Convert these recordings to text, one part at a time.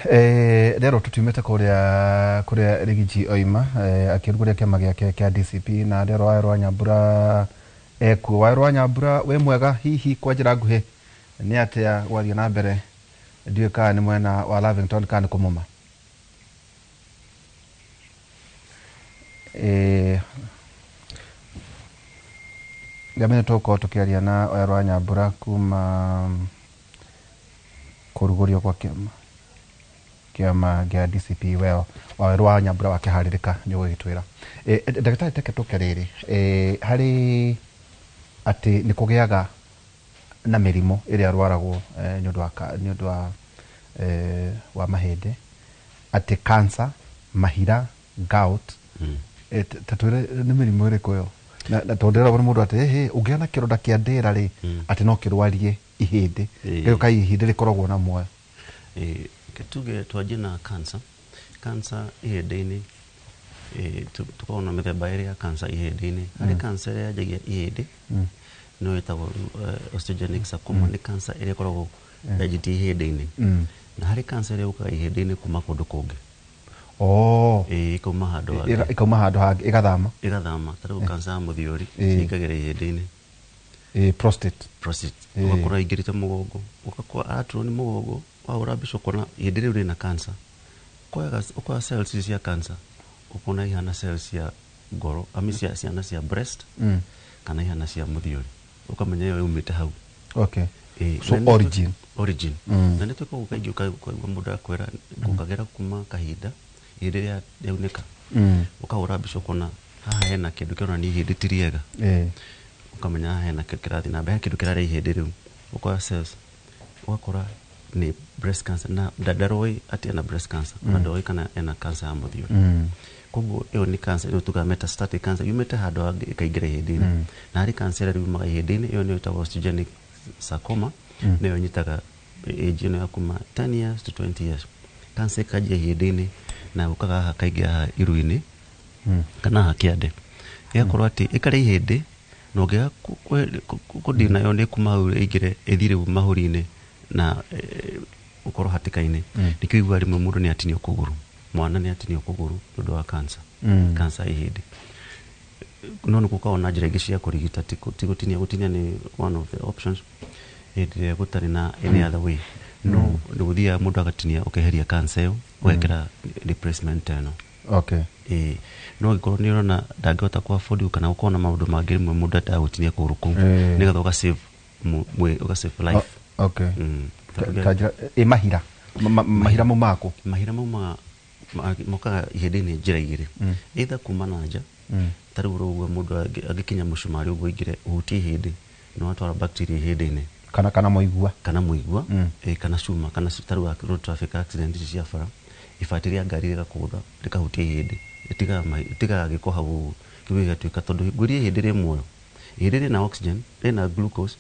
Rero tutiumĩte kũrĩa kũrĩa Rigiji oima akĩrugũria kĩama gĩake kĩa DCP na rero Wawerũ wa Nyambura ekuo. Wawerũ wa Nyambura, wĩ mwega? Hihi kwa njĩra nguhĩ nĩ atĩa gwathiĩ na mbere? Ndiũĩ kana nĩ mwena wa Lavington kana nĩ kũmũma. Ngamene tũgũkorwo tũkĩaria na Wawerũ wa Nyambura kuma kũrugũrio kwa kĩama gĩa DCP. Well, Wawerũ wa Nyambura wakĩharĩrĩka nĩ ũgũgĩtwĩra. Ndagĩtarĩ, teke tũke rĩrĩ harĩ atĩ nĩ kũgĩaga na mĩrimũ ĩrĩa ĩrwaragwo nĩ ũndũ wa mahĩndĩ, atĩ cancer, mahira, gout. Ta twĩre nĩ mĩrimũ ĩrĩkũ ĩyo, na tondũ ndĩrona mũndũ atĩ ĩhĩ ũngĩgĩa na kĩronda kĩa ndĩra rĩ, atĩ no kĩrwarie ihĩndĩ. Rĩu kai ihĩndĩ rĩkoragwo na muoyo? Reke tuge twanjie na cancer. Cancer ihĩndĩ-inĩ, tũkoragwo na mĩthemba ĩrĩ ya cancer ihĩndĩ-inĩ. Harĩ cancer ĩrĩa yanjagia ihĩndĩ, nĩyo ĩtagwo osteogenic sarcoma, nĩ cancer ĩrĩa ĩkoragwo yanjĩtie ihĩndĩ-inĩ. Na harĩ cancer ĩrĩa yũkaga ihĩndĩ-inĩ kuma kũndũ kũngĩ. Ĩkauma handũ hangĩ. Ĩkauma handũ hangĩ ĩgathama. Ĩgathama. Ta rĩu cancer ya mũthiori ĩingagĩra ihĩndĩ-inĩ. Prostate. Prostate. Ũgakora aingĩrĩte mũgongo, ũgakora araturwo nĩ mũgongo, wahũra mbica ũkona ihĩndĩ rĩu rĩna cancer. Ũkoya cells ici cia cancer, ũkona ihana cells cia ngoro, I mean cia ciana cia breast, kana ihana cia mũthiori. Ũkamenya ĩyo yumĩte hau. So origin. Origin. Na nĩ twĩkaga kaingĩ ũkaigua mũndũ akwĩra ngũkagĩra kuma kahinda ihĩndĩ rĩa rĩaunĩka. Ũkahũra mbica ũkona haha hena kĩndũ kĩronania ihĩndĩ ti rĩega. Ũkamenya haha hena kĩndũ kĩrathiĩ na mbere, hena kĩndũ kĩrarĩa ihĩndĩ rĩu. Ũkoya cells, ũgakora nĩ breast cancer, na ndaroĩ atĩ ena breast cancer, na ndoĩ kana ena cancer ya mũthiori. Koguo ĩyo nĩ cancer ĩyo tugaga metastatic cancer, yumĩte handũ hangĩ ĩkaingĩra ihĩndĩ-inĩ. Na harĩ cancer ĩrĩa yumaga ihĩndĩ-inĩ, ĩyo nĩyo ĩtagwo osteogenic sarcoma, nĩyo ĩnyitaga age ĩno ya kuma 10 years to 20 years. Cancer ĩkanjia ihĩndĩ-inĩ na yũkaga haha kaingĩ haha iru-inĩ kana haha kĩande. Ĩgakorwo atĩ ĩkarĩa ihĩndĩ, na ũngĩaga kũdeal nayo nĩ kuma hau ĩingĩre ĩthiĩ rĩu mahũri-inĩ na ũkorwo hatĩka-inĩ. Nĩkĩo ũiguaga rĩmwe mũndũ nĩ atinio kũgũrũ, mwana nĩ atinio kũgũrũ nĩ ũndũ wa cancer. Cancer ya ihĩndĩ. No nĩ gũkoragwo na njĩra ingĩ cia kũrigita, ti gũtinia, gũtinia nĩ one of the options hĩndĩ ĩrĩa gũtarĩ na any other way. No nĩ gũthiaga mũndũ agatinia, ũkeheria cancer ĩyo, ũgekĩra replacement ĩno. No angĩkorwo nĩ ũrona ndangĩhota kũ afford kana gũkorwo na maũndũ mangĩ, rĩmwe mũndũ endaga gũtinia kũgũrũ kũu nĩgetha ũga save ũga save life. Ta njĩra mahira. Mahira maumaga kũ? Mahira maumaga mokaga ihĩndĩ-inĩ njĩra igĩrĩ. Either kuma na nja, ta rĩu ũguo mũndũ angĩkinya mũcumarĩ ũguo aingĩre ũhutie ihĩndĩ, nĩ watwara bacteria ihĩndĩ-inĩ. Kana mũigua. Kana mũigua, kana cuma, kana ta rĩu road traffic accident ici cia bara, ibati rĩa ngari rĩgakũgũtha rĩkahutia ihĩndĩ, rĩtigaga gĩko hau ũguo, kĩu gĩgatuĩka tondũ ngwĩrire ihĩndĩ rĩ muoyo. Ihĩndĩ rĩna oxygen, rĩna glucose,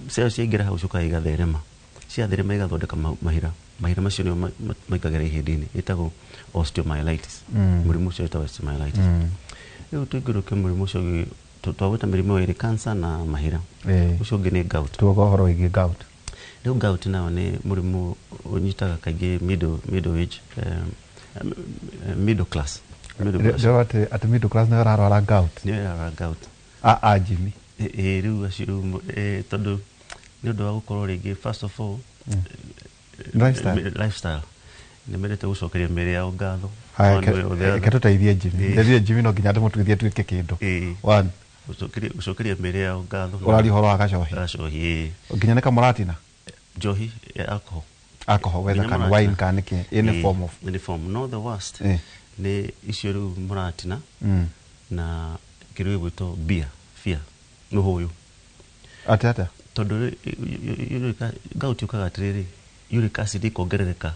cells ciaingĩra hau ciũkaga igatherema. Ciatherema igathondeka mahira. Mahira macio nĩo maikagĩra ihĩndĩ-inĩ, ĩtagwo osteomyelitis. Mũrimũ ũcio wĩtagwo osteomyelitis. Rĩu tũingĩrũke mũrimũ ũcio ũngĩ, twagwĩta mĩrimũ ĩrĩ, cancer na mahira. Ũcio ũngĩ nĩ gout. Tuoga ũhoro wĩgiĩ gout. Rĩu gout nayo nĩ mũrimũ ũnyitaga kaingĩ middle age, middle class. Middle class. Ndĩrona atĩ middle class nĩyo ĩrarwara gout. Nĩyo ĩrarwara gout. A Jimmy. Rĩu acio rĩu, tondũ nĩ ũndũ wa gũkorwo rĩngĩ first of all, Lifestyle. Lifestyle. Nĩ mendete gũcokeria mĩĩrĩ yao ngatho. Haya, One way or the other. Reke tũteithie Jimmy. Ndeithie Jimmy, no nginya ndĩmũtuithie tuĩke kĩndũ. One. Gũcokeria mĩĩrĩ yao ngatho. Ũraria ũhoro wa gacohi. Gacohi, ĩĩ. Nginya nĩ kamũratina? Njohi, alcohol. Alcohol, whether Nginya kana mũratina. wine kana nĩkĩ, any form of. Any form. No the worst nĩ icio rĩu mũratina na kĩndũ gĩgwĩtwo beer, beer, mũhũyũ. Atĩ atĩa? Tondũ gout yũkaga atĩrĩrĩ, uric acid ĩkongerereka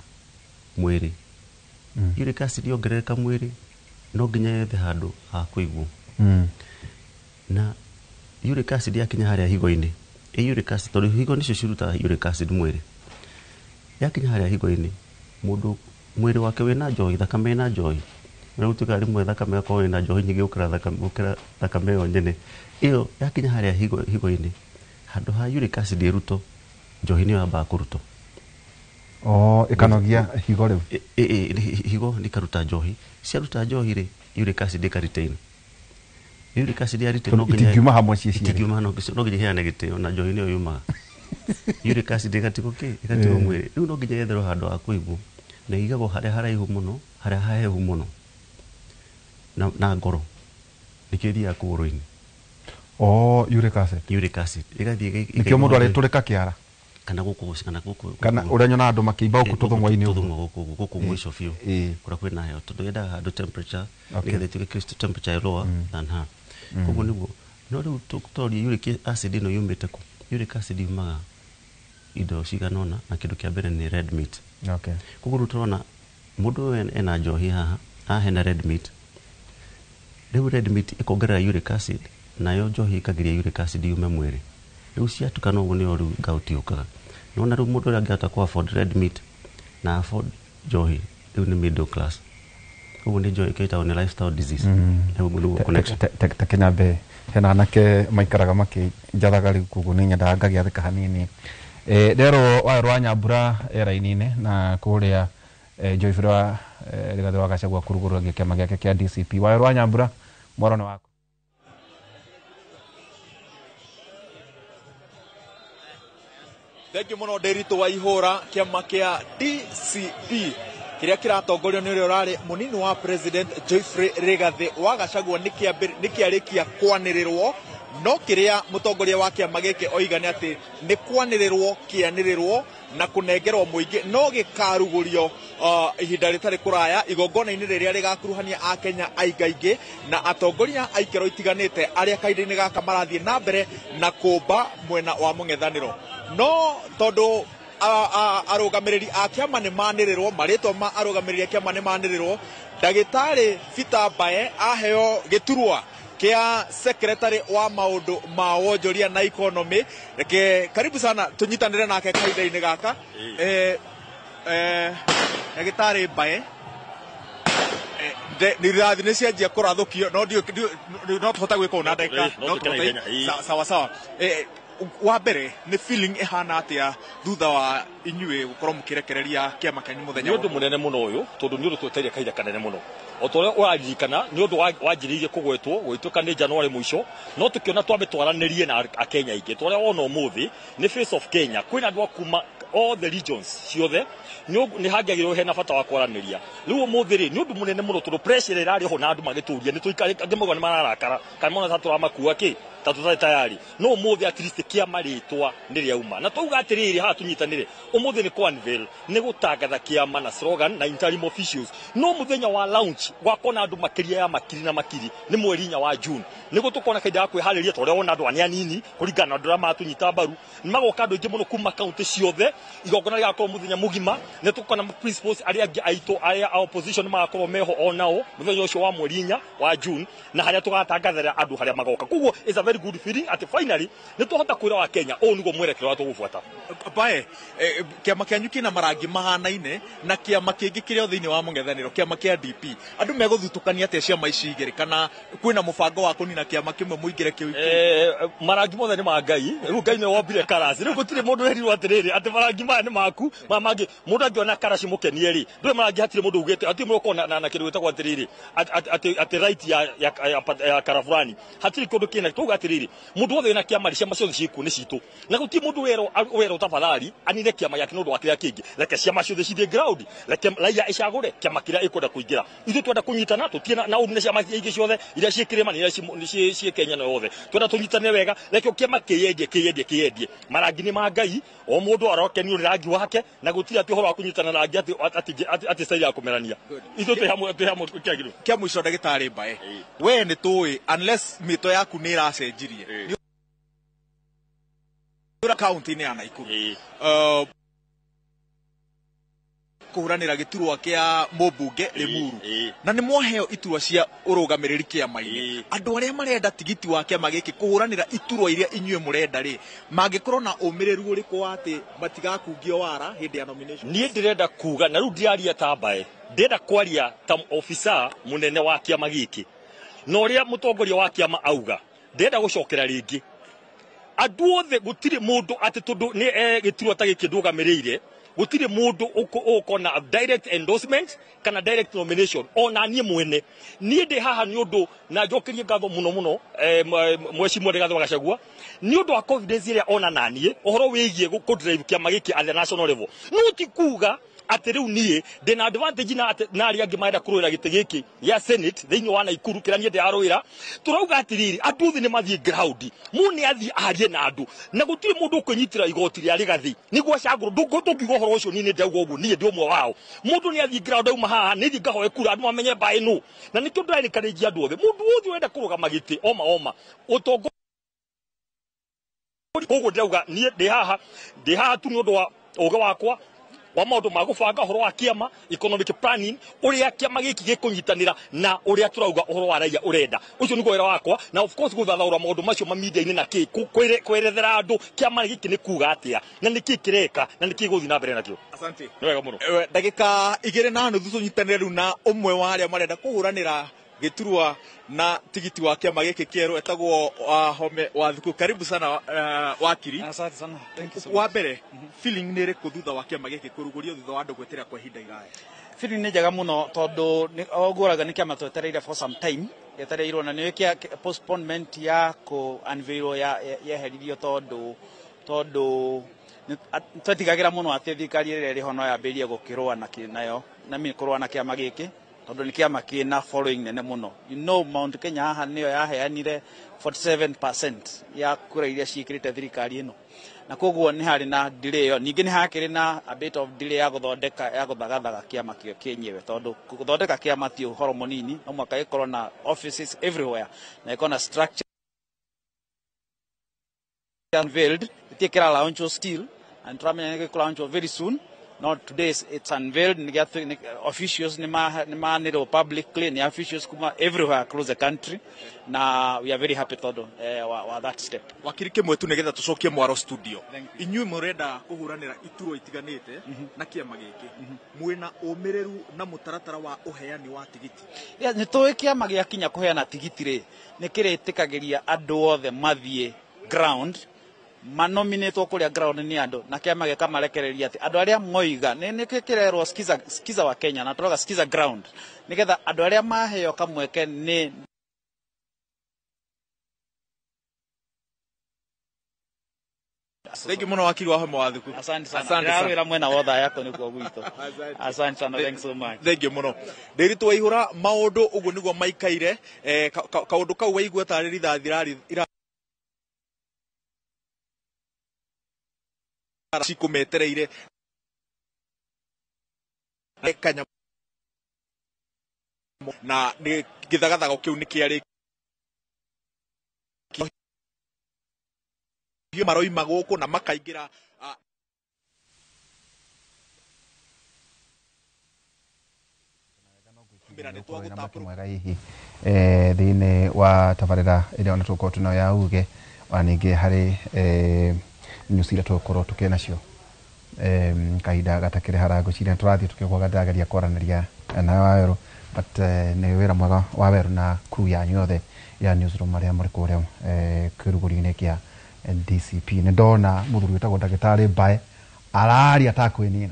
mwĩrĩ. Uric acid yongerereka mwĩrĩ, no nginya yethe handũ ha kũigwo. Na uric acid yakinya harĩa higo-inĩ, ĩ uric acid, tondũ higo nĩcio cirutaga uric acid mwĩrĩ. Yakinya harĩa higo-inĩ, mũndũ mwĩrĩ wake wĩna njohi, thakame ĩna njohi. Rĩu tugaga rĩmwe thakame ĩgakorwo ĩna njohi nyingĩ gũkĩra thakame ĩyo nyene. Ĩyo yakinya harĩa higo-inĩ, handũ ha uric acid ĩrutwo, njohi nĩyo yambaga kũrutwo. Oh, ĩkanogia higo rĩu. Higo nĩkaruta njohi, ciaruta njohi rĩ, uric acid ĩka-retain. Uric acid ya retain no nginya itingiuma hamwe ciĩ cierĩ. Itingiuma, no nginya iheane gĩtĩo na njohi nĩyo yumaga. Uric acid ĩgatigwo kĩ? Ĩgatigwo mwĩrĩ. Rĩu no nginya yetherwo handũ ha kũigwo, na ĩigagwo harĩa haraihu mũno, harĩa hahehu mũno, na ngoro nĩkĩo ĩthiaga kũgũrũ-inĩ. Oh, uric acid. Uric acid ĩgathiĩ nĩkĩo mũndũ arĩtũrĩka kĩara kana gũkũ, kana gũkũ, kana ũrĩa nyonaga andũ makĩimba gũkũ tũthũng'wa-inĩ ũguo. Tũthũng'wa gũkũ, gũkũ mũico biũ, kũrĩa kwĩna heho, tondũ yendaga handũ temperature nĩgetha ĩtuĩke crystal temperature lower than her. Koguo nĩguo. No rĩu tũroria uric acid ĩno yumĩte kũ? Uric acid yumaga indo cigana ũna, na kĩndũ kĩa mbere nĩ red meat. Koguo rĩu tũrona mũndũ ũyũ ena njohi haha, haha hena red meat. Rĩu red meat ĩkongerera uric acid, nayo njohi ĩkagiria uric acid yume mwĩrĩ. Rĩu ciatukana ũguo nĩyo rĩu gout yũkaga. Nĩwona rĩu mũndũ ũrĩa angĩhota kũ afford red meat na afford njohi, rĩu nĩ middle class. Ũguo nĩ njohi ĩtagwo nĩ lifestyle disease. Rĩu nĩguo connection. Ta Kenya mbe hena anake maikaraga makĩnjathaga rĩu, koguo nĩ nyendaga ngagĩathĩka hanini. Rero Wawerũ wa Nyambura e raini-inĩ na kũrĩa Joyfrey wa Rigathĩ wa Gachagua kũrugũrũragia kĩama gĩake kĩa DCP. Wawerũ wa Nyambura, mwaro nĩ waku. Thengiũ mũno Ndĩritũ wa Ihũra. Kĩama kĩa DCP kĩrĩa kĩratongorio nĩ ũrĩa ũrarĩ mũnini wa president Joyfrey Rigathĩ wa Gachagua nĩ kĩarĩkia kwanĩrĩrwo, no kĩrĩa mũtongoria wa kĩama gĩkĩ oiga nĩ atĩ nĩ kwanĩrĩrwo kĩanĩrĩrwo na kũnengerwo mũingĩ, no gĩkarugũrio ihinda rĩtarĩ kũraya igongona-inĩ rĩrĩa rĩgakuruhania akenya aingaingĩ na atongoria a ikĩro itiganĩte arĩa kahinda-inĩ gaka marathiĩ na mbere na kũmba mwena wa mũng'ethanĩro. No tondũ arũgamĩrĩri a kĩama nĩ manĩrĩrwo, marĩtwa ma arũgamĩrĩri a kĩama nĩ manĩrĩrwo, ndagĩtarĩ Peter Mbae aheo gĩturwa kĩa secretary wa maũndũ ma wonjoria na economy. Reke karibu sana tunyitanĩre nake kahinda-inĩ gaka. Ndagĩtarĩ Mbae, irathi nĩ cianjia kũrathũkio, no no tũhote gwĩka ũũ na ndagĩka no tũhote. Sawa sawa. Wa mbere, nĩ feeling ĩhana atĩa thutha wa inyuĩ gũkorwo mũkĩrekereria kĩama kĩanyu mũthenya? Nĩ ũndũ mũnene mũno ũyũ, tondũ nĩ ũndũ twetereire kahinda kanene mũno. O ta ũrĩa ũraririkana, nĩ ũndũ wanjĩrĩirie kũgwetwo gũgĩtuĩka nĩ January mũico, no tũkĩona twambe twaranĩrie na akenya aingĩ. Ta ũrĩa wona ũmũthĩ nĩ Face of Kenya, kwĩna andũ a kuma all the regions ciothe, nĩ hangĩagĩrĩirwo hena bata wa kwaranĩria. Rĩu ũmũthĩ rĩ, nĩ ũndũ mũnene mũno, tondũ pressure ĩrĩa ĩrarĩ ho na andũ magĩtũria nĩ tũikare, angĩ mauga nĩ mararakara kana mona ta tũramakua kĩ ta tũtarĩ tayari. No ũmũthĩ at least kĩama rĩtwa nĩ rĩauma, na twauga atĩrĩrĩ, haha tũnyitanĩre ũmũthĩ nĩ kũ-unveil, nĩ gũtangatha kĩama na slogan na interim officials. No mũthenya wa launch gwakona andũ makĩria ya makiri na makiri nĩ mweri 4 wa June, nĩguo tũkona kahinda ga kwĩharĩria. Ta ũrĩa wona andũ nĩ anini kũringana na andũ arĩa matũnyita mbaru, nĩ magoka andũ aingĩ mũno kuma kaunti ciothe. Igongona rĩgakorwo mũthenya mũgima, nĩ tũkona principals arĩa angĩ aitũ arĩa a opposition magakorwo meho onao mũthenya ũcio wa mweri 4 wa June, na harĩa tũgatangathĩra andũ harĩa magoka. Koguo it's a very good feeling atĩ finally nĩ twahota kwĩra wa Kenya ũũ nĩguo mwerekero wa tũgũbuata. Mbae, kĩama kĩanyu kĩna marangi mahanaine na kĩama kĩngĩ kĩrĩa thĩinĩ wa mũng'ethanĩro, kĩama kĩa DP. Andũ megũthutũkania atĩa ciama ici igĩrĩ, kana kwĩna mũbango wa kũnina kĩama kĩmwe mũingĩre kĩu? Marangi mothe nĩ ma Ngai. Rĩu Ngai nĩwe wombire colours. Rĩu gũtirĩ mũndũ werirwo atĩrĩrĩ atĩ marangi maya nĩ maku maya mangĩ. Mũndũ angĩona colour cimũkenie rĩ, ndũrĩ marangi, hatirĩ mũndũ ugĩte hatirĩ mũndũ ũkoragwo na kĩndũ gĩtagwo atĩrĩrĩ atĩ right ya colour fulani. Hatirĩ kĩndũ kĩna tuga atĩrĩrĩ, mũndũ wothe wĩna kĩama rĩ, ciama ciothe ciĩkuo nĩ citũ, na gũtirĩ mũndũ werwo tafadhali anine kĩama gĩake nĩ ũndũ wa kĩrĩa kĩngĩ. Reke ciama ciothe cithiĩ ground, reke raia ĩcagũre kĩama kĩrĩa ĩkwenda kũingĩra. Ithuĩ twenda kũnyitana, tũtirĩ na ũru na ciama ingĩ ciothe iria ciĩ kĩrĩma na iria ciĩ Kenya na yothe. Twenda tũnyitane wega, reke kĩama kĩyendie, kĩyendie, kĩyendie. Marangi nĩ ma Ngai, o mũndũ arokenio nĩ rangi wake, na gũtirĩ atĩ ũhoro wa kũnyitana rangi atĩ style ya kũmerania. Ithuĩ twĩ hamwe, twĩ hamwe kĩagĩrĩru. Kĩa mũico, ndagĩtarĩ Mbae, we nĩ tũĩ unless mĩto yaku nĩ ĩracenjirie nĩ ũra kaunti-inĩ ya Nakuru kũhuranĩra gĩturwa kĩa mũmbunge Limuru, na nĩ mwaheo iturwa cia ũrũgamĩrĩri kĩama-inĩ. Andũ arĩa marenda tigiti wa kĩama gĩkĩ kũhũranĩra iturwa iria inyuĩ mũrenda rĩ, mangĩkorwo na ũmĩrĩru ũrĩkũ wa atĩ matigakungio wara hĩndĩ ya nomination? Niĩ ndĩrenda kuga, na rĩu ndiraria ta Mbae, ndĩrenda kwaria ta officer mũnene wa kĩama gĩkĩ, na ũrĩa mũtongoria wa kĩama auga, ndĩrenda gũcokera rĩngĩ andũ othe, gũtirĩ mũndũ atĩ tondũ nĩ gĩturwa ta gĩkĩ ndũgamĩrĩire. Gutire mundu ukona direct endorsement kana direct nomination ona nie mwene nie ndi haha ni undu na njokerie ngatho muno muno mweshimwa Rigathi wa Gachagua ni undu wa confidence iria ona nanie uhoro wigie ku drive kiama giki at the national level. No ti kuga ati riu nie ndina advantage na na aria angi marenda kuruira giti giki ya Senate thiini wa Naikuru kira nie ndiraruira. Turauga atiriri andu othe ni mathie ground mu ni athie arie na andu na gutiri mundu ukunyitira igoti ria Rigathi niguo acagurwo. Ndungiuga uhoro ucio nie ndauga uguo nie ndi umwe wao. Mundu ni athie ground auma haha ni thie ngahoe kura andu mamenye mbae nu na nikio ndiraencourage andu othe mundu wothe urenda kurugama giti oma oma utongo. Koguo ndauga nie ndi haha tu ni undu wa uge wakwa wa maundu ma gubanga uhoro wa kiama economic planning uria kiama giki gikunyitanira na uria turauga uhoro wa raia urenda. Ucio niguo wira wakwa na of course guthathaura maundu macio ma media-ini na ki kwerethera andu kiama giki ni kuga atia na niki kireka na niki guthi na mbere nakio. Asante. Ni wega muno. Ndagika 2.5 tunyitanire riu na umwe wa aria marenda kuhuranira giturwa na tigiti wa kiama giki kieru etagwo Wahome Wathuku. Karibu sana wakiri. Asante sana. Thank you so much. Wa mbere feeling ni iriku thutha wa kiama giki kurugurio thutha wa andu gwetera kwa ihinda iraya? Feeling ni njega muno tondu oguraga ni kiama twetereire for some time getereirwo na ni kia postponement ya ku unveil ya yeheririo tondu twetigagira muno ati thirikari ĩrĩa ĩrĩ ho no yambĩrĩrie gũkĩrũa na nayo na mi kũrũa na kĩama gĩkĩ tondu ni kiama kina following nene muno. You know Mount Kenya haha niyo yaheanire 47% ya kura iria ciikirite thirikari ino na koguo ni hari na delay yo. Ningi ni hakiri na a bit of delay ya guthondeka ya guthagathaga kiama kio kienyewe tondu guthondeka kiama ti uhoro munini no mwaka gikorwo na offices everywhere na ikorwo na structure unveiled itikira launch still and turamenya ni launch very soon. Not today, it's unveiled. Officials ni ma publicly, ni officials kuma everywhere across the country. Na we are very happy todo wa that step. Wakiri kimwe tu nigetha tucokie mwaro studio. Inyuĩ murenda kuhuranira iturwa itiganite na kiama giki. Mwina umireru na mutaratara wa uheani wa tigiti. Yeah, ni tuĩ kiama gĩakinya kuheana tigiti ri ni kĩrĩtĩkagĩria andũ othe mathiĩ ground manominatwo kuria ground ni andu na kiama gĩkamarekereria ati andu aria moiga ni kĩrerwo skiza skiza wa Kenya na tũroga skiza ground nigetha andu aria maheo kamweke ni Thank you muno wakiri wa Wahome Wathuku. Asante sana. Ndĩrawĩra mwena wothe yako nĩkuo gwitũ. Asante sana, thanks so much. Thank you muno. Ndĩritũ waihũra maũndũ ũguo nĩguo maikaire kaũndũ kau waigua tarĩ rithathi ira cikumetereire kanya na githagathago kiu ni kiarĩ maroima gũkũ na makaingĩra mwega hihi thĩinĩ wa tabarĩra ĩrĩa ona tũgũkorwo twĩnayo ya uge ona ningĩ harĩ news iria tũgũkorwo tũkĩrĩ nacio kahinda gatakĩrĩ hara ngwĩciria tũrathiĩ tũkĩgwaga ndĩrageria kwaranĩria na Wawerũ but nĩ wĩra mwega wa Wawerũ na crew yanyu yothe ya newsroom arĩa mũrĩ kũrĩa kĩrugũrio-inĩ kĩa DCP. Nĩ ndona mũthuri wĩtagwo ndagĩtarĩ Mbae araria takwĩnina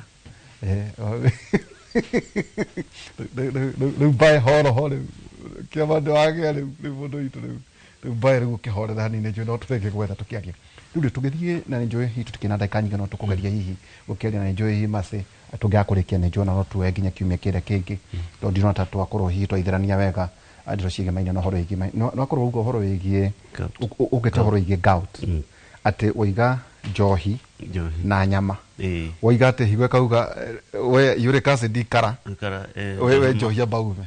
rĩu Mbae horoho rĩu kĩama ndĩwagĩa rĩu rĩu mũndũ witũ rĩu rĩu Mbae rĩu ũkĩhorera hanini njũĩ no tũrĩkie gwetha tũkĩaria rĩu rĩ tũgĩthiĩ na nĩ njũĩ hihi tũtikĩrĩ na ndagĩka nyingĩ no tũkũgeria hihi gũkĩaria na nĩ njũĩ hihi macĩ tũngĩaga kũrĩkia nĩ njũĩ na no tuoe nginya kiumia kĩrĩa kĩngĩ tondũ ndinona ta twakorwo hihi twaithĩrania wega ndeto ciĩgemaine na ũhoro wĩgiĩ no akorwo uga ũhoro wĩgiĩ ũgĩte ũhoro wĩgiĩ gout atĩ waiga njohi na nyama waiga atĩ higo ĩkauga we uric acid ikara we njohi amba ume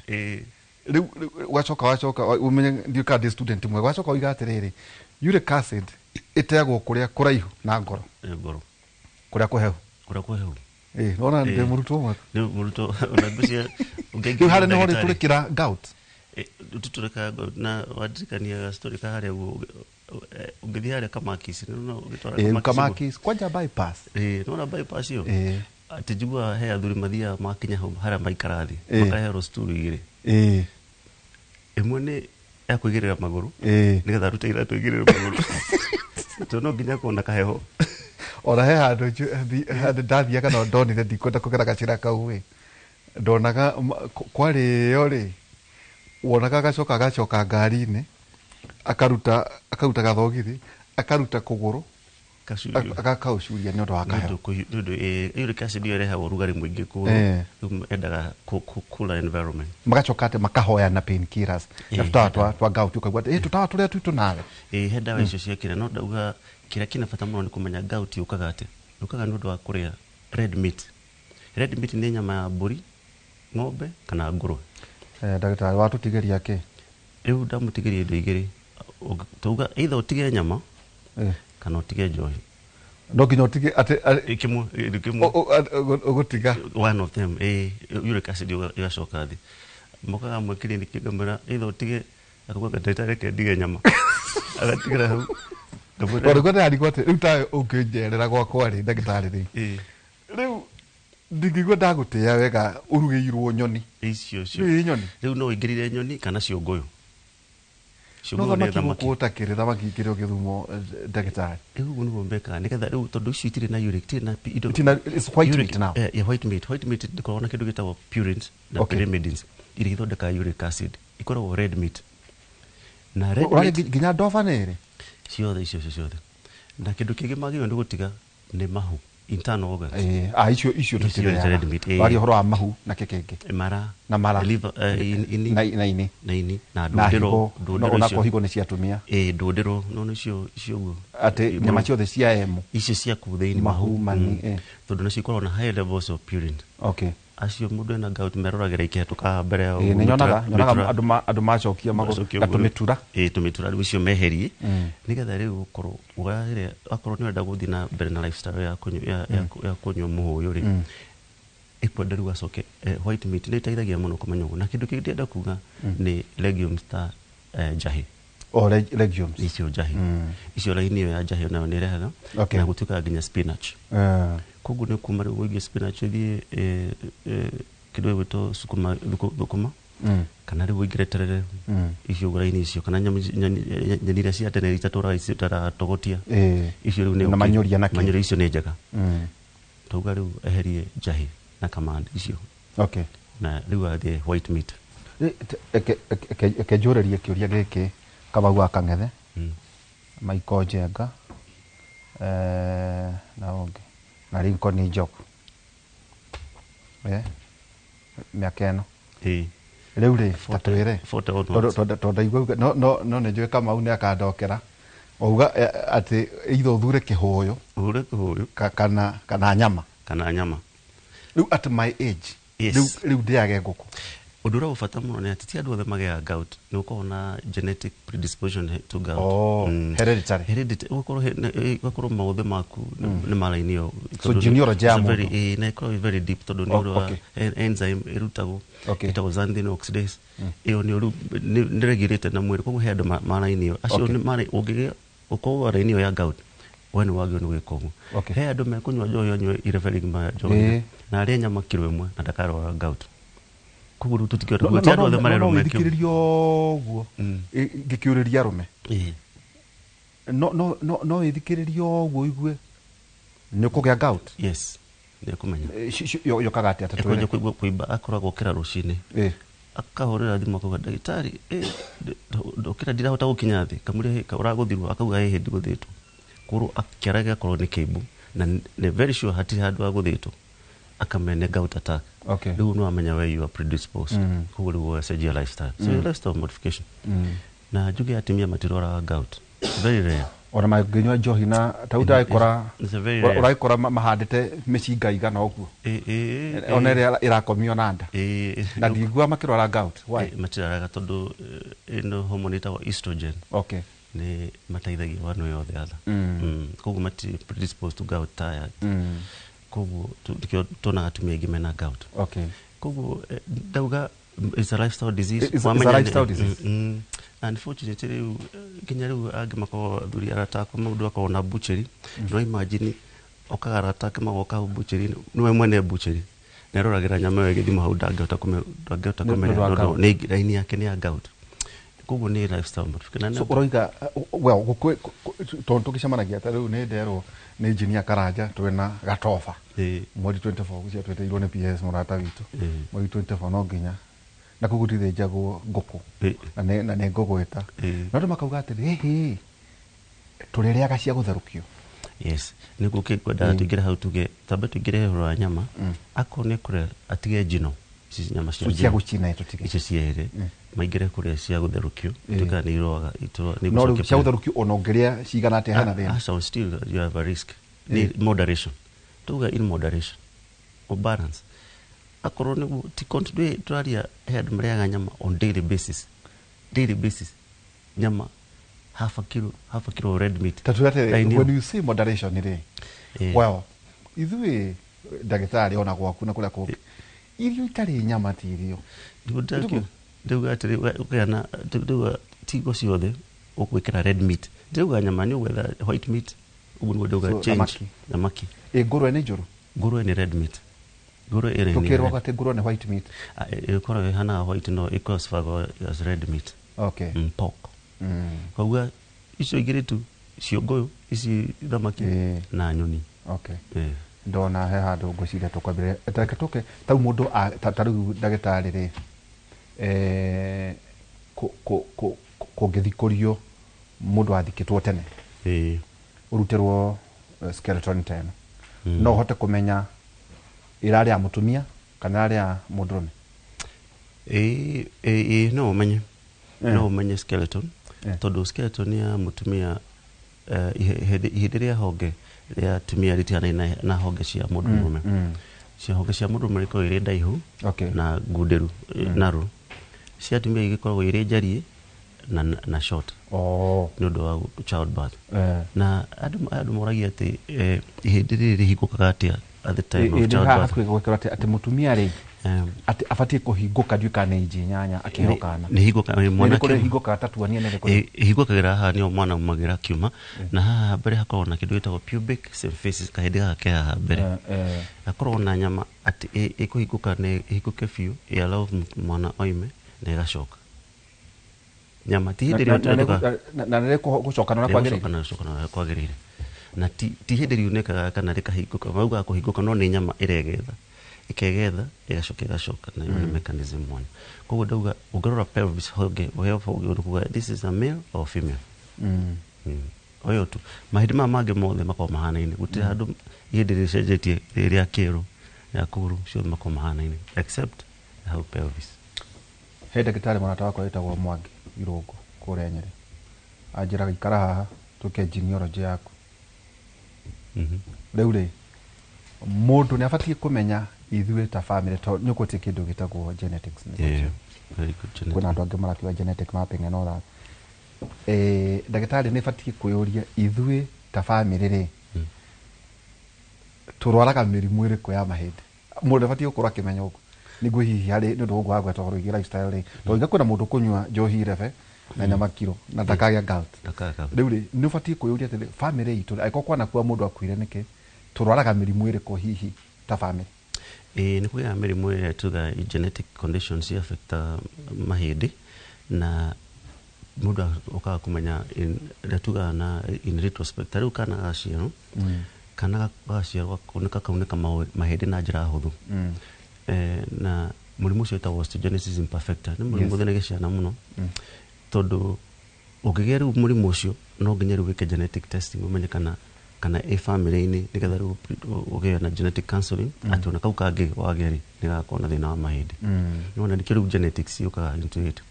rĩu wacoka ũmenye ndiũĩ kana ndĩ student mwega wacoka waiga atĩrĩrĩ uric acid ĩteagwo kũrĩa kũraihu na ngoro kũrĩa kũhehu nona ndĩ mũrutwo mwega nĩ mũrutwo ona ngwĩciria rĩu harĩa nĩho rĩtũrĩkĩra gout tũtũrĩka na wandirikania story ka harĩa ũguo ũngĩthiĩ harĩa Kamakis nĩũrona ũgĩtwara Kamakis kwanja bypass nĩwona bypass ĩyo atĩ njiguaga he athuri mathiaga makinya hau harĩa maikara thĩ makaherwo sturu igĩrĩ ĩmwe nĩ ya kũigĩrĩra magũrũ nĩgetha arute iratũ igĩrĩre magũrũ tondũ no nginya kuona kaheho Ona he handũ ndathiaga no ndonire ndikwenda kũgera gacĩra kau ĩ, ndonaga kwarĩo rĩ, wonaga agacoka agacoka ngari-inĩ, akaruta gathogithi, akaruta kũgũrũ, agakaũcuria nĩ ũndũ wa kaheho. Nĩ ũndũ uric acid ĩyo ĩrehaga ũrugarĩ mũingĩ kũgũrũ, rĩu endaga cooler environment. Magacoka atĩ makahoya na painkillers. Na tũtawa twa gout ũkaigua atĩ tũtawa tũrĩa twitũ nawe. He ndawa icio ciakĩra, no ndauga kĩrĩa kĩna bata mũno nĩ kũmenya gout yũkaga atĩa. Yũkaga nĩ ũndũ wa kũrĩa red meat. Red meat nĩ nyama ya mbũri, ng'ombe kana ngũrwe. Ndagĩtarĩ watũtigĩria kĩ? Rĩu ndamũtigĩria indo igĩrĩ. Tauga either ũtige nyama kana ũtige njohi. No nginya ũtige atĩ kĩmwe ũgũtiga one of them. Uric acid ĩgacoka thĩ. Mokaga amwe kiriniki ngamwĩra either ũtige, akauga ndagĩtarĩ reke ndige nyama. Agatigĩra hau. Tondũ ndĩrarigwo atĩ rĩu tawe ũngĩnjerera gwakwa rĩ, ndagĩtarĩ rĩ, rĩu ndingĩigua ndagũtĩĩa wega ũrugĩirwo nyoni. Icio cio. Nyoni. Rĩu no ũingĩrire nyoni kana ciũngũyũ. No thamaki gũkũ ũtakĩrĩ thamaki ikĩrĩ o Gĩthumo, ndagĩtarĩ. Rĩu ũguo nĩguo mekaga nĩgetha rĩu tondũ icio itirĩ na uric, itirĩ na indo. It's white meat now. Yeah, white meat. White meat ndĩkoragwo na kĩndũ gĩtagwo purines na pyrimidines iria ithondekaga uric acid. Ikoragwo red meat. Na red meat nginya ndoba nĩ ĩrĩ? Ciothe icio ciothe. Na kĩndũ kĩngĩ magĩrĩirwo nĩ gũtiga nĩ mahu, internal organs. Icio tũtirĩaga. Waria ũhoro wa mahu na kĩ kĩngĩ? Mara. Na mara. Liver, ini. Na ini. Na ini. Na ndũndĩro. Onako higo nĩ cia atumia. Ndũndĩro. No nĩcio icio ũguo. Atĩ nyama ciothe cia emu. Icio cia kũu thĩinĩ. Mahu, mani. Tondũ nacio ikoragwo na high levels of purine. Okay. Acio mũndũ ena gout meroragĩra ikĩhetũka mbere yao. Nĩ nyonaga andũ macokia na tũmĩtura. Tũmĩtura rĩu icio meherie nĩgetha rĩu ũkorwo ũrarĩa, akorwo nĩ ũrenda gũthiĩ na mbere na lifestyle ya kũnyua mũhũyũ rĩ, ĩkwenda rĩu acoke white meat nĩ ĩteithagia mũno kũmenya ũguo. Na kĩndũ kĩngĩ ndĩrenda kuga nĩ legumes ta njahĩ. O legumes. Icio njahĩ. Icio raini ĩyo ya njahĩ nayo nĩ ĩrehaga na gũtuĩkaga nginya spinach. Koguo nĩ kuma rĩu ũingĩ spinach ũthiĩ kĩndũ gĩgwĩtwo sukuma thũkũma kana rĩu ũingĩre terere icio ũguo raini icio kana nyeni iria cia tene itatũraga itaratogotia icio rĩu nĩ na manyũria na kĩ manyũria icio nĩ njega. Tauga rĩu eherie njahĩ na kamande icio. Okay. Na rĩu athiĩ white meat. Eke njũrĩrie kĩũria gĩkĩ Kamau wa Kang'ethe, Michael Njenga, na ũngĩ na Lincoln Njoku. Mĩaka ĩno. Rĩu rĩ, ta twĩre. Tondũ ndaigua no nĩ njũĩ Kamau nĩ akandokera. Auga atĩ either ũthure kĩhũyũ. Ũthure kĩhũyũ. Kana nyama. Kana nyama. Rĩu at my age. Rĩu ndĩage ngũkũ. Ũndũ ũrĩa ũbata mũno nĩ atĩ ti andũ othe magĩaga gout, nĩ ũkoragwo na genetic predisposition to gout. Hereditary. Hereditary, ũgakorwo maũthĩ maku nĩ ma raini ĩyo. So genealogy ya mũndũ. Na ĩkoragwo very deep tondũ nĩ ũndũ wa enzyme ĩrutagwo ĩtagwo xanthine oxidase. Ĩyo nĩ rĩu nĩ regulated na mwĩrĩ, koguo he andũ ma raini ĩyo. Acio nĩ marĩ ũngĩgĩa ũkorwo raini ĩyo ya gout, we nĩ wagĩrĩirwo nĩ gwĩka ũguo. He andũ mekũnyua njohi anyue irebe rigima njohi na arĩe nyama kiro ĩmwe na ndakarwara gout. Koguo rĩu tũtikĩhota kuga ti andũ othe marerwo meke ũguo. Thikĩrĩria ũguo ngĩkĩũrĩria arũme. No ĩthikĩrĩrie ũguo ũigue nĩ ũkũgĩa gout. Yes, nĩ ũkũmenya. Yũkaga atĩa ta twĩre? Ĩkũnja kũigua kũimba akoragwo okĩra rũcinĩ. Akahũrĩra thimũ akauga ndagĩtarĩ, ndokĩra ndirahota gũkinya thĩ, kamũria ũragũthirwo, akauga ĩhĩ ndigũthĩtwo. Koguo kĩara gĩgakorwo nĩ kĩimbu na nĩ very sure hatirĩ handũ agũthĩtwo. Akamenya gout attack. Rĩu nĩ wamenya where you are predisposed. Koguo rĩu ũgacenjia lifestyle. So your lifestyle modification. Na njuge atumia matirwaraga gout. Very rare. Ona mangĩnyua njohi na ta rĩu ndagĩkora ũragĩkora mahandĩte mĩcinga igana ũguo. Ona ĩrĩa ĩrakomio na nda. Na ndiguaga makĩrwara gout. Why? Matirwaraga tondũ ĩno hormone ĩtagwo estrogen. Nĩ mateithagia one way or the other. Koguo matirĩ predisposed to gout tired. Koguo nĩkĩo tuonaga atumia aingĩ mena gout. Koguo ndauga it's a lifestyle disease. It's a lifestyle disease. Unfortunately rĩu nginya rĩu angĩ makoragwo athuri arata akwa mũndũ akoragwo na butchery. No imagine okaga arata ake magoka hau butchery, nĩwe mwene butchery. Na aroragĩra nyama ĩyo ĩgĩthimwo hau ndangĩhota kũmĩrĩa tondũ nĩ raini yake nĩ ya gout. Koguo nĩ lifestyle modification. So ũroiga well tondũ tũgĩcemanagia ta rĩu nĩ nderwo nĩ engineer Karanja twĩna gatoba mweri 24 gũcia twĩtĩirwo nĩ PS mũrata witũ mweri 24 no nginya na kũguo gũtithĩnjagwo ngũkũ na nĩ ngũgwĩta no andũ makauga atĩrĩ hĩ tũrĩrĩaga cia gũtherũkio. Yes, nĩguo kĩngwendaga tũingĩre hau tuge twambe tũingĩre ũhoro wa nyama. Akorwo nĩ kũrĩa atige njino, ici nyama cia gũcina tũtige icio cierĩ, maingĩre kũrĩa cia gũtherũkio tukaga nĩ iroaga no rĩu cia gũtherũkio ona ũngĩrĩa cigana atĩa hena thĩna. Aca, still you have a risk. Nĩ moderation, tuga in moderation or balance. Akorwo nĩguo ti tũraria he andũ marĩaga nyama on daily basis, daily basis nyama half a kilo of red meat. Tatu atĩ when you say moderation rĩ, well ithuĩ ndagĩtarĩ ona gwaku na kũrĩa kũngĩ irio itarĩ nyama ti irio. Ndauga atĩrĩ ũkĩana ndauga tigo ciothe ũgwĩkĩra red meat, ndauga nyama nĩ ũgwetha white meat ũguo nĩguo ndauga change thamaki. Ngũrwe nĩ njũru? Ngũrwe nĩ red meat. Ngũrwe ĩrĩ tũkĩrwo atĩ ngũrwe nĩ white meat. Ĩkoragwo ĩhanaga white no ĩkoragwo as red meat. Okay. Pork. Koguo icio igĩrĩ tu ciũngũyũ ici thamaki na nyoni. Okay. Ndona he handũ ngwĩciria tũkwambĩrĩria reke tũke tau mũndũ ta rĩu ndagĩtarĩ rĩ kũngĩthikũrio mũndũ athikĩtwo tene ũrutĩrwo skeleton ta ĩno no ũhote kũmenya ĩrarĩ ya mũtumia kana ĩrarĩ ya mũndũrũme? Ĩĩ no ũmenye, no ũmenye skeleton tondũ skeleton ya mũtumia ihĩndĩ rĩa honge rĩa atumia rĩtihanaine na honge cia mũndũ mũrũme. Cia honge cia mũndũ mũrũme ikoragwo irĩ ndaihu na ngunderu narrow, cia atumia igĩkoragwo irĩ njariĩ na short nĩ ũndũ wa childbirth. Na andũ moragia atĩ ihĩndĩ rĩrĩ rĩhingũkaga atĩa at the time of childbirth. Atĩ mũtumia rĩ atĩ abatiĩ kũhingũka ndiũĩ kana nĩ inji 8 akĩheo kana nĩ hingũka mwana kĩhingũkaga ta tuonie nĩ rĩkũ ĩhingũkagĩra haha nĩho mwana aumagĩra akiuma, na haha mbere hakoragwo na kĩndũ gĩtagwo pubic symphysis, kahĩndĩ gaka ke haha mbere hakoragwo na nyama atĩ ĩkũhingũka na ĩhingũke biũ ĩ allow mwana oime na ĩgacoka nyama ti hĩndĩ ĩrĩa na nĩ gũcoka na kwagĩrĩire na ti hĩndĩ riunĩkaga kana rĩkahingũka, maugaga kũhingũka no nĩ nyama ĩregetha ĩkegetha ĩgacoka ĩgacoka na ĩyo nĩ mechanism mwanya. Koguo ndauga ũngĩrora pelvis honge ũheo honge ũkuga this is a male or female. Oyo tu mahĩndĩ maya mangĩ mothe makoragwo mahanaine, gũtirĩ handũ ihĩndĩ rĩcenjetie rĩa kĩero rĩa kũgũrũ, ciothe makoragwo mahanaine except hau pelvis. He ndagĩtarĩ mũrata wakwa wĩtagwo Mwangi Irũngũ kũrĩa Nyĩrĩ anjĩraga ikara haha tũke genealogy yaku. Rĩu rĩ mũndũ nĩ abatiĩ kũmenya ithuĩ ta family tondũ nĩ ũkũtie kĩndũ gĩtagwo genetics. Kwĩna andũ angĩ marakiuga genetic mapping and all that. Ndagĩtarĩ nĩ batiĩ kwĩyũria ithuĩ ta family rĩ tũrwaraga mĩrimũ ĩrĩkũ ya mahĩndĩ. Mũndũ abatiĩ gũkorwo akĩmenya ũguo nĩguo hihi harĩ nĩ ũndũ ũguo wagweta ũhoro wĩgiĩ lifestyle rĩ, tondũ kwĩna mũndũ kũnyua njohi irebe na nyama kiro na ndakagĩa gout. Rĩu rĩ nĩ ũbatiĩ kwĩyũria atĩrĩ family itũ angĩkorwo kwanakua mũndũ akuire nĩkĩ tũrwaraga mĩrimũ ĩrĩkũ hihi ta family. Nĩ kũgĩaga mĩrimũ ĩrĩa tuga genetic conditions affecta mahĩndĩ na mũndũ okaga kũmenya ĩrĩa tugaga na in retrospect. Ta rĩu kana gaciarwo, kana gaciarwo gakaunĩka mahĩndĩ na njĩra hũthũ. Na mũrimũ ũcio wĩtagwo osteogenesis imperfecta, nĩ mũrimũ ũthĩnagia ciana mũno tondũ ũngĩgĩa rĩu mũrimũ ũcio no nginya rĩu wĩke genetic testing ũmenye kana ĩ family-inĩ nĩgetha rĩu ũgĩe na genetic counseling atĩ ona kau kangĩ wagĩa rĩ nĩ gagakorwo na thĩna wa mahĩndĩ. Nĩwona nĩkĩo rĩu genetics yũkaga into it.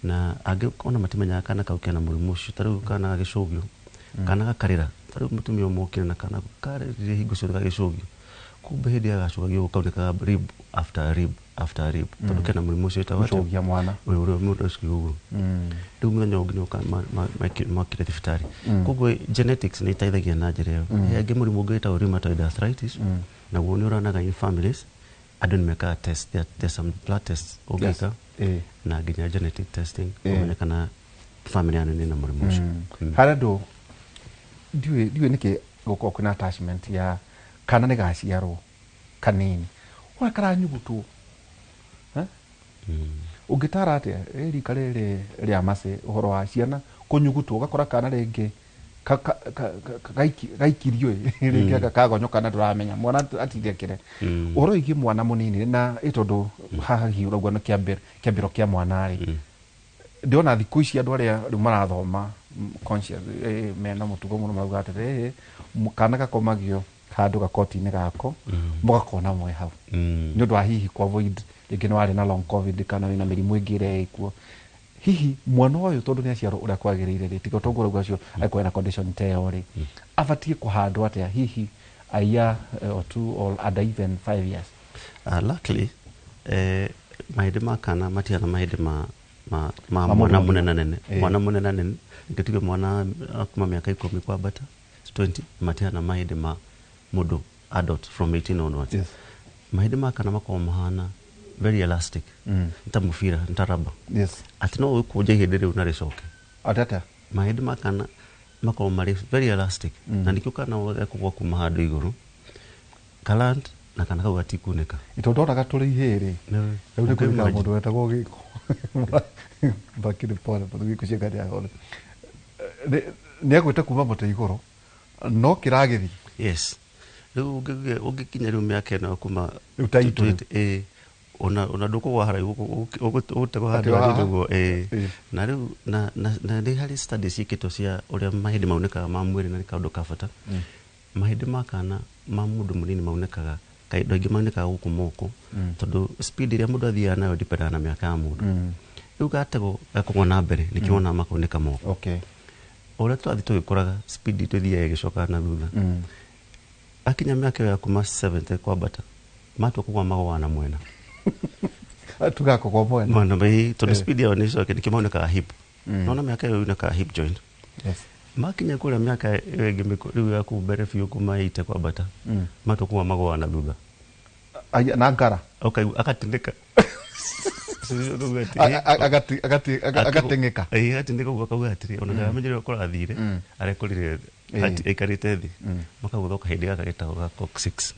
Na angĩ ona matimenyaga kana kau kena mũrimũ ũcio, ta rĩu kana gagĩcũgio kana gakarĩra, ta rĩu mũtumia ũmwe okire na kana karĩrire hingo ciothe gagĩcũgio, kumbe hĩndĩ ĩrĩa gacũgagio kaunĩkaga rib after rib after rib tondũ kena mũrimũ ũcio wĩtagwo atĩa? Gũcũgia mwana ũyũ ũrĩa mũndũ ũcio ũguo. Rĩu mũthenya ũngĩ nĩoka makire thibitarĩ. Koguo genetics nĩ iteithagia na njĩra ĩyo. He angĩ mũrimũ ũngĩ wĩtagwo rheumatoid arthritis, naguo nĩ ũranaga in families, andũ nĩ mekaga test, there's some blood tests ũngĩka na nginya genetic testing ũmenye kana family yanyu nĩ na mũrimũ ũcio. Harĩ andũ ndiũĩ nĩkĩ gũkorwo kwĩna attachment ya kana nĩ gaciarwo kanini ũrĩa karanyugutwo. Ũngĩtara atĩa rika rĩrĩ rĩa macĩ ũhoro wa ciana kũnyugutwo, ũgakora kana rĩngĩ gaikirio rĩngĩ kagonyoka na ndũramenya mwana atindĩkire ũhoro wĩgiĩ mwana mũnini na ĩ tondũ haha hihi ũrauga nĩ kĩambĩro kĩa mwana rĩ, ndĩrona thikũ ici andũ arĩa rĩu marathoma conscious mena mũtugo mũno marauga atĩrĩ, kana gakomagio handũ gakoti-inĩ gako mũgakona mwe hau nĩ ũndũ wa hihi ku avoid rĩngĩ nĩ warĩ na long covid kana wĩna mĩrimũ ĩngĩ ĩrĩa ĩkuo. Hihi mwana ũyũ tondũ nĩ aciarwo ũrĩa kwagĩrĩire rĩ, tiga ũtongo ũrauga ũcio angĩkorwo ena condition ta ĩyo rĩ, abatiĩ kũhandwo atĩa hihi a year or two or under even 5 years? Luckily mahĩndĩ ma kana matigana mahĩndĩ ma mwana mũnene nene, mwana mũnene nene ngĩtuge mwana kuma mĩaka 10 kwambata 20 matigana mahĩndĩ ma mũndũ adult from 18 onwards. Yes. Mahĩndĩ ma kana makoragwo mahana very elastic, nta mũbira nta raba. Yes. Atĩ no ũkũnje ihĩndĩ rĩu na rĩcoke. Atata mahĩndĩ ma kana makoragwo marĩ very elastic, na nĩkĩo kana gekũgwa kuma handũ igũrũ kaland na kana kau gatikunĩka. Tondũ ndonaga tũrĩ ihĩrĩ rĩu nĩ kũrĩ mũndũ wetagwo Gĩko bakiri pole tondũ gĩko cia ngari yahore nĩ agwĩte kuma mũtĩ igũrũ no kĩragĩthiĩ. Yes. Rĩu ũngĩkinya rĩu mĩaka ĩno kuma rĩu ta itũ ona ndũkũgwa haraihu ũgũtegwo handũ harĩ ũguo. Na rĩu na nĩ harĩ studies ciĩkĩtwo cia ũrĩa mahĩndĩ maunĩkaga ma mwĩrĩ na nĩ kaũndũ ka bata. Mahĩndĩ ma kana ma mũndũ mũnini maunĩkaga kaĩndũ aingĩ maunĩkaga gũkũ moko tondũ speed ĩrĩa mũndũ athiaga nayo depend na mĩaka ya mũndũ. Rĩu gategwo gakũgwa na mbere nĩkĩo wonaga makaunĩka moko. Okay. Ũrĩa twathiĩ tũgĩkũraga speed itũ ĩthiaga ĩgĩcokaga na thutha. Akinya mĩaka ĩyo ya kuma 70 kwambata matua kũgwa magũaga na mwena. Tugakũgwa mwena. Mwena tondũ speed yao nĩ ĩcoke nĩkĩo maunĩkaga hip. Nona mĩaka ĩyo yunĩkaga hip joint. Yes. Makinya kũrĩa mĩaka ĩyo ĩngĩ rĩu ya kũu mbere biũ kuma 80 kwambata matua kũgwa magũaga na thutha. Na ngara. Ũkaigua agatindĩka. Agateng'eka. Agatindĩka ũguo akauga atĩrĩ ona ndaramenyire ũrĩa kũrathire arekorire aikarĩte thĩ makagũthwo kahĩndĩ gaka getagwo ga coccyx.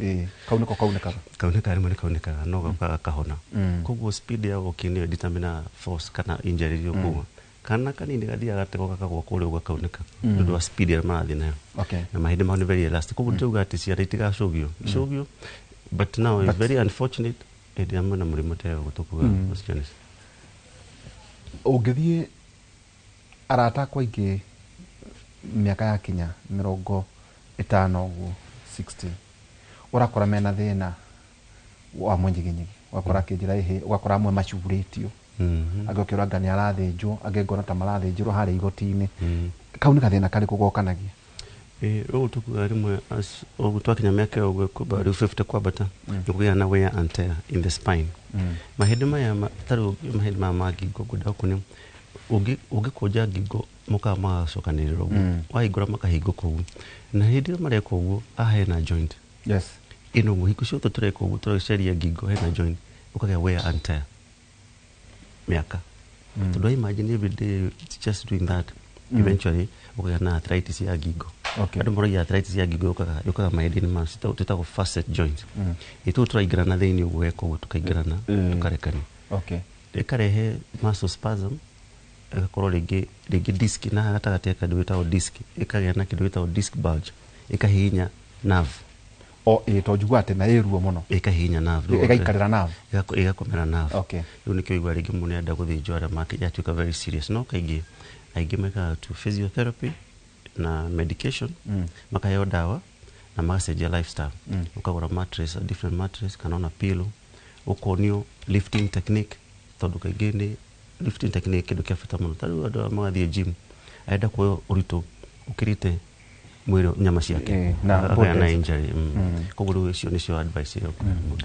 Kau nĩko kaunĩkaga. Kaunĩkaga rĩmwe nĩ kaunĩkaga no gaukaga gakahona. Koguo speed ya walking nĩyo determine force kana injury ĩrĩa ũkũgwa. Kana kanini gathiaga gategwo gakagwa kũrĩa ũguo gakaunĩka nĩ ũndũ wa speed ĩrĩa marathiĩ nayo. Na mahĩndĩ mao nĩ very elastic. Koguo ndĩrauga atĩ ciana itigacũgio. Icũgio but now it's very unfortunate hĩndĩ ĩrĩa mwĩna mũrimũ ta ũyũ tũkuga ciana ici. Ũngĩthiĩ arata akwa aingĩ mĩaka yakinya 50 ũguo 60 ũrakora mena thĩna wa mũnyiginyigi, ũgakora akĩnjĩra ĩhĩ, ũgakora amwe macurĩtio, angĩ ũkĩũra anga nĩ arathĩnjwo, angĩ ngona ta marathĩnjĩrwo harĩa igoti-inĩ. Kau nĩ gathĩna karĩkũ gokanagia? Ũguo tũkuga rĩmwe ũguo twakinya mĩaka ĩyo ũguo kuma rĩu 50 kwambata nĩ kũgĩa na wear and tear in the spine. Mahĩndĩ maya ta rĩu mahĩndĩ maya ma ngingo ngwenda gũkuonia ũngĩkũnja ngingo mokaga magacokanĩrĩra ũguo, wahingũra makahingũka ũguo, na hĩndĩ ĩrĩa mareka ũguo haha hena joint. Yes. Ĩno ũguo hingo ciothe tũreka ũguo tũraceria ngingo hena joint ũkagĩa wear and tear mĩaka. Tondũ imagine every day just doing that eventually ũkagĩa na arthritis ya ngingo. Andũ moragia arthritis ya ngingo yũkaga mahĩndĩ-inĩ ma twĩtagwo facet joint. Ĩtũ tũraingĩrana thĩinĩ ũguo weka ũguo tũkaingĩrana tũkarekania. Okay. Ĩkarehe muscle spasm, ĩgakorwo rĩngĩ disc na gatagatĩ ka kĩndũ gĩtagwo disc ĩkagĩa na kĩndũ gĩtagwo disc bulge ĩkahihinya nerve. O ĩ to njigua atĩ na ĩ ruo mũno. Ĩkahihinya nerve. Ĩgaikarĩra nerve. Ĩgakomera nerve. Okay. Rĩu nĩkĩo ũigua rĩngĩ mũndũ nĩarenda gũthĩnjwo arĩa yatuĩka very serious. No kaingĩ aingĩ mekaga tu physiotherapy na medication, makaheo ndawa na magacenjia lifestyle. Ũkagũra mattress, a different mattress kana ona pillow, ũkonio lifting technique tondũ kaingĩ nĩ lifting technique kĩndũ kĩa bata mũno. Ta rĩu andũ arĩa magathiĩ gym arenda kuoya ũritũ ũkĩrĩte mwĩrĩ nyama ciake na na injury. Koguo rĩu icio nĩcio advice ĩyo.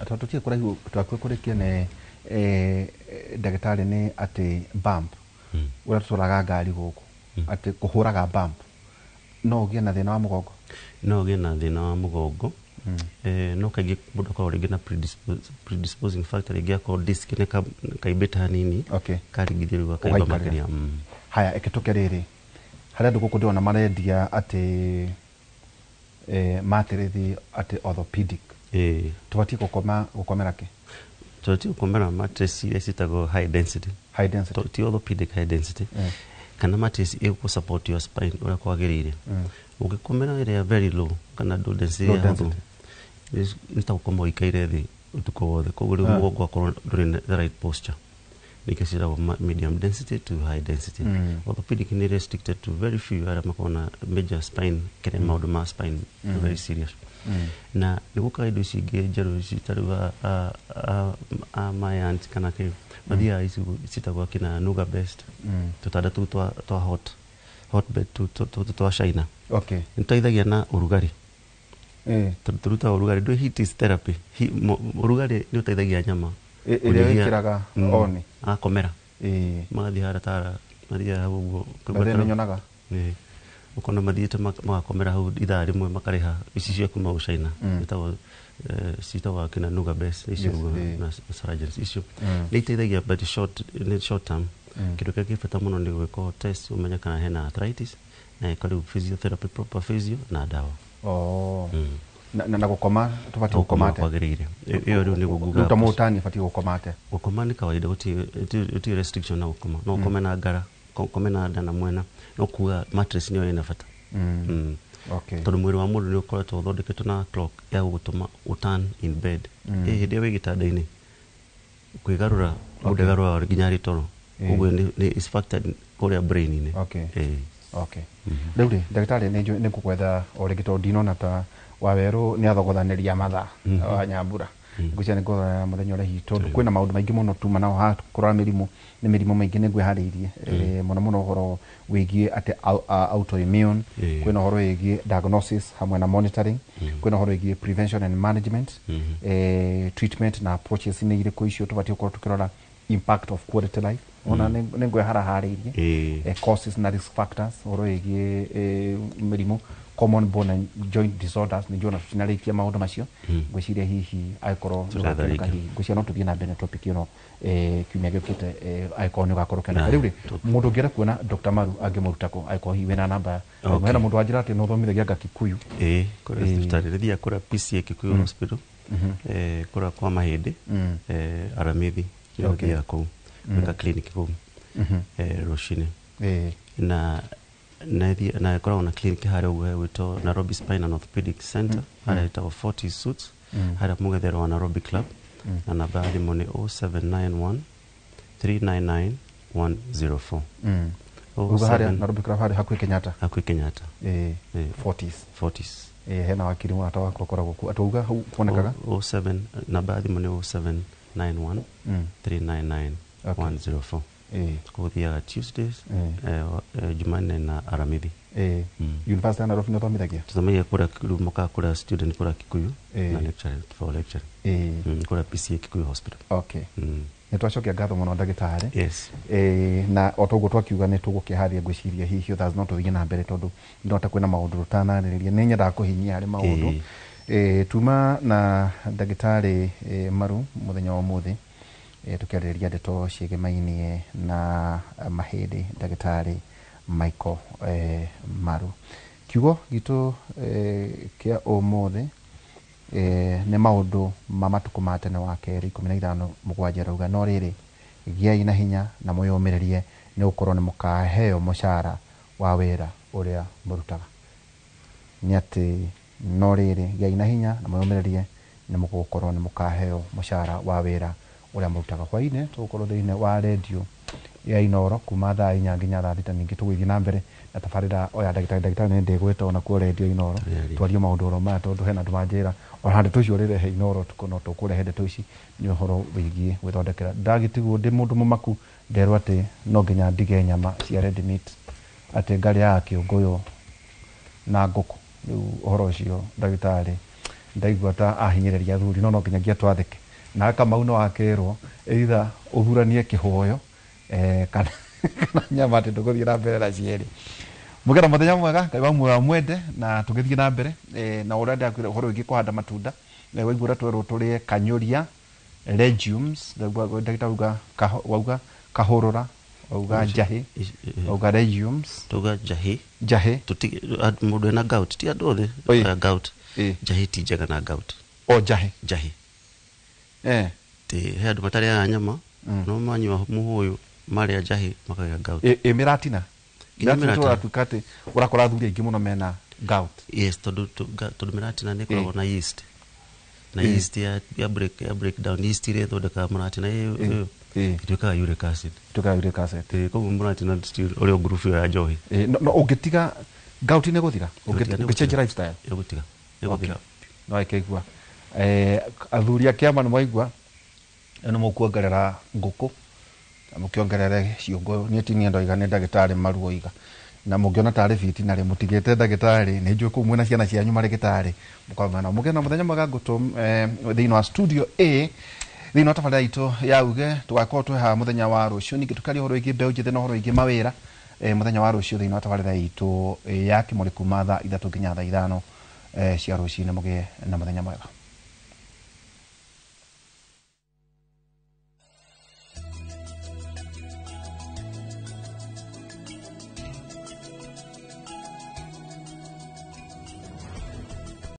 Tondũ tũtige kũraihu twakuĩ kũrĩkia nĩ ndagĩtarĩ nĩ atĩ bump ũrĩa tũtwaraga ngari gũkũ atĩ kũhũraga bump no ũgĩe na thĩna wa mũgongo. No ũgĩe na thĩna wa mũgongo. No kaingĩ mũndũ akoragwo rĩngĩ na predisposing factor rĩngĩ akorwo disc nĩ kaimbĩte hanini karingithia rĩu gakaimba makĩria. Haya ĩkĩtũke rĩrĩ harĩ andũ gũkũ ndĩrona marendia atĩ matĩrĩthi atĩ orthopedic. Tũbatiĩ gũkomera kĩ? Tũbatiĩ gũkomera mattress iria ciĩtagwo high density. High density. Ti orthopedic high density, kana mattress ĩgũ support your spine ũrĩa kwagĩrĩire. Ũngĩkomera ĩrĩa very low kana low density, Low ĩrĩa hũthũ, density. Nĩ ta gũkoma ũikaire thĩ ũtukũ wothe, koguo rĩu mũgongo wakorwo ndũrĩ na the right posture. Nĩkĩo ciĩtagwo medium density to high density. Orthopedic nĩ restricted to very few arĩa makoragwo na major spine, kĩrĩa maũndũ ma spine very serious. Na nĩ gũkaga indo ici ingĩ njerũ ici, ta rĩu a my aunt kana kĩ mathiaga ici ciĩtagwo kina Nuga Best, tũtanda tũu twa hot bed tũ twa China. Nĩtũteithagia na ũrugarĩ, tondũ tũrutaga ũrugarĩ. Ndũĩ heat is therapy. Ũrugarĩ nĩ ũteithagia nyama Ĩrĩa kũnyihia- wĩkĩraga on. Agakomera, magathiĩ harĩa tara mathiaga hau ũguo. Bathe nĩ nyonaga. Ĩĩ. Ũkona mathiĩte magakomera hau ithaa rĩmwe, makarĩha ici cia kuma China, ciĩtagwo ciĩtagwo kina Nuga Best icio ũguo, na surgeons icio nĩ iteithagia, but short, nĩ short term. Kĩndũ kĩrĩa kĩ bata mũno nĩ gwĩka test ũmenye kana hena arthritis, na ĩka rĩu physiotherapy, proper physio na ndawa. Oh. Na gũkoma tũbatiĩ gũkoma atĩa? Kwagĩrĩire. Ĩyo rĩu nĩ gũguga. Rĩu ta mũtani abatiĩ gũkoma atĩa? Gũkoma nĩ kawaida, gũtirĩ restriction na gũkoma. No ũkome na ngara, ũkome na nda na mwena, no kuga mattress nĩyo ĩna bata. Tondũ mwĩrĩ wa mũndũ nĩ ũkoretwo ũthondeketwo na clock ya gũgũtũma ũturn in bed. Ĩ hĩndĩ ĩrĩa wĩ gĩtanda-inĩ kwĩgarũra, mũndũ egarũraga nginya arĩ toro. Ũguo nĩ is factored kũrĩa brain-inĩ. Okay, rĩu rĩ, ndagĩtarĩ, nĩ njũĩ nĩ ngũgwetha o rĩngĩ, tondũ ndinona ta Wawerũ nĩ athogothanĩria mathaa wa Nyambura. Ngwĩciria nĩ ngũthogothanĩria mũthenya ũrĩa hihi, tondũ kwĩna maũndũ maingĩ mũno tuma nao haha kũrora mĩrimũ, nĩ mĩrimũ maingĩ nĩ ngwĩharĩirie. Mũno mũno ũhoro wĩgiĩ atĩ autoimmune, kwĩna ũhoro wĩgiĩ diagnosis hamwe na monitoring, kwĩna ũhoro wĩgiĩ prevention and management, treatment na approaches nĩ irĩkũ icio tũbatiĩ gũkorwo tũkĩrora, impact of quality life, ona nĩ ngwĩharaharĩirie, causes na risk factors, ũhoro wĩgiĩ mĩrimũ, common bone and joint disorders. Nĩ njũĩ tũtinarĩkia maũndũ macio. Ngwĩciria hihi angĩkorwo nĩ Tũretha ũgakĩoneka, rĩngĩ. hihi ngwĩciria no tũthiĩ na mbere na topic ĩno kiumia gĩũkĩte, angĩkorwo nĩ ũgakorwo ũkĩoneka. Aya, Rĩu rĩ, mũndũ ũngĩenda kuona Dr. Maru angĩmũruta kũ, angĩkorwo hihi wĩna namba? Hena mũndũ wanjĩra atĩ no ũthomithagia anga Kikuyu. Ĩĩ, kũrĩa thibitarĩ rĩthiaga kũrĩa PCA Kikuyu Hospital, kũrĩa kwa mahĩndĩ, Aramithi nĩho thiaga kũu gwĩka clinic kũu, rũcinĩ. Na ĩkoragwo na clinic harĩa ũguo hegwĩtwo Nairobi Spine and Orthopedic Center, harĩa ĩtagwo 40 Suits, harĩa mũgethero wa Nairobi Club, na namba ya thimũ nĩ 0791 399 104. Uga harĩa Nairobi Club, harĩa hakuhĩ Kenyatta? Hakuhĩ Kenyatta. Ĩĩ. 40s. 40s. Ĩĩ, hena wakiri mũrata wakwa ũkoragwo kuo. Atauga hau kuonekaga? 07, namba ya thimũ nĩ 0791 399 104. Koguo thiaga Tuesdays, Jumanne na Aramithi. University ya Nairobi nĩ ũthomithagia? Tuthomagia kũrĩa rĩu mokaga kũrĩa student kũrĩa Kikuyu na lecture for lecture. Kũrĩa PCA Kikuyu Hospital. Nĩ twacokia ngatho mũno, ndagĩtarĩ. Yes. Na o toguo twakiuga nĩ tũgũkĩharĩria, ngwĩciria hihi others no tũthiĩ na mbere, tondũ ndĩrona kwĩna maũndũ tũtanarĩrĩria. Nĩ nyendaga kũhinyia harĩ maũndũ. Tuma na ndagĩtarĩ Maru mũthenya wa ũmũthĩ, tũkĩarĩrĩria ndeto ciĩgemainie na mahĩndĩ, ndagĩtarĩ Michael Maru. Kiugo gitũ kĩa ũmũthĩ nĩ maũndũ ma Matukũ ma Tene wa kerĩ 15:7, arauga, "No rĩrĩ, gĩai na hinya na mwĩyũmĩrĩrie, nĩ gũkorwo nĩ mũkaheo mũcara wa wĩra ũrĩa mũrutaga." Nĩ atĩ, no rĩrĩ, gĩai na hinya na mwĩyũmĩrĩrie, nĩ mũgũkorwo nĩ mũkaheo mũcara wa wĩra ũrĩa mũrutaga. Hwainĩ tũgũkorwo thĩinĩ wa rendio ya Inoro kuma thaa 4 nginya thaa 6. Ningĩ tũgũthiĩ na mbere na tabarĩra o ya ndagĩtarĩ. Ndagĩtarĩ, nĩ ndĩgwĩta onakuo rendio Inoro, twarie maũndũ oro maya, tondũ hena andũ manjĩra ona ndeto icio ũrĩrehe Inoro tukũ, no tũkũrehe ndeto ici. Nĩ ũhoro wĩgiĩ gwĩthondekera. Ndagĩtigwo ndĩ mũndũ mũmaku, nderwo atĩ no nginya ndige nyama cia red meat, atĩ ngarĩaga kĩũngũyũ na ngũkũ. Rĩu ũhoro ũcio, ndagĩtarĩ, ndaigua ta ahinyĩrĩria athuri, no nginya nginya twathĩke. Na Kamau no akerwo either ũthuranie kĩhũyo kana nyama, atĩ ndũgũthiĩ na mbere na cierĩ. Mũgĩra mũthenya mwega, Ngai wa muoyo mwende, na tũgĩthiĩ na mbere na ũrĩa ndakwĩra ũhoro wĩgiĩ kũhanda matunda. Waigua ũrĩa twerwo tũrĩe kanyũria, legumes. Ndagĩtarĩ auga wauga kahũrũra, wauga njahĩ, wauga legumes. Tuga njahĩ. Njahĩ. Mũndũ ena gout, ti andũ othe. Gout, njahĩ ti njega na gout. O njahĩ? Njahĩ. He andũ matarĩaga nyama no manyua mũhũyũ marĩa njahĩ makagĩa gout. Ĩ mĩratina? Nginya mĩratina. Mĩratina. Tũratuĩka atĩ ũrakora athuri aingĩ mũno mena gout. Yes, tondũ tondũ mĩratina nĩ ĩkoragwo na yeast na yeast ya break down, yeast ĩrĩa ĩthondekaga mũratina ĩyo ĩtuĩkaga uric acid. Tuĩkaga uric acid. Koguo mũratina still ũrĩ o ngurubu ĩyo ya njohi. No ũngĩtiga gout nĩ gũthira? Ĩgũtiga, nĩ Ũngĩchange gũthira. lifestyle? Ĩgũtiga, ĩgũthira. No ĩkĩigua athuri a kĩama nĩ mwaigua nĩ mũkuongerera ngũkũ na mũkĩongerere ciũngũ. Niĩ ti niĩ ndoiga, nĩ ndagĩtarĩ maruoiga, na mũngĩona tarĩ biti narĩ mũtigĩte ndagĩtarĩ. Nĩ njũĩ kũu mwĩna ciana cianyu marĩgĩtarĩ mũkamena. Mũgĩe na mũthenya mwega. Ngũtũ thĩinĩ wa studio A thĩinĩ wa tabarĩra itũ ya uge tũgakorwo twĩ haha mũthenya wa rũciũ, ningĩ tũkaria ũhoro wĩgiĩ mbeũ njĩthĩ na ũhoro wĩgiĩ mawĩra mũthenya wa rũciũ thĩinĩ wa tabarĩra itũ ya kĩmũrĩ kuma thaa 3 nginya thaa 5 cia rũcinĩ. Mũgĩe na mũthenya mwega.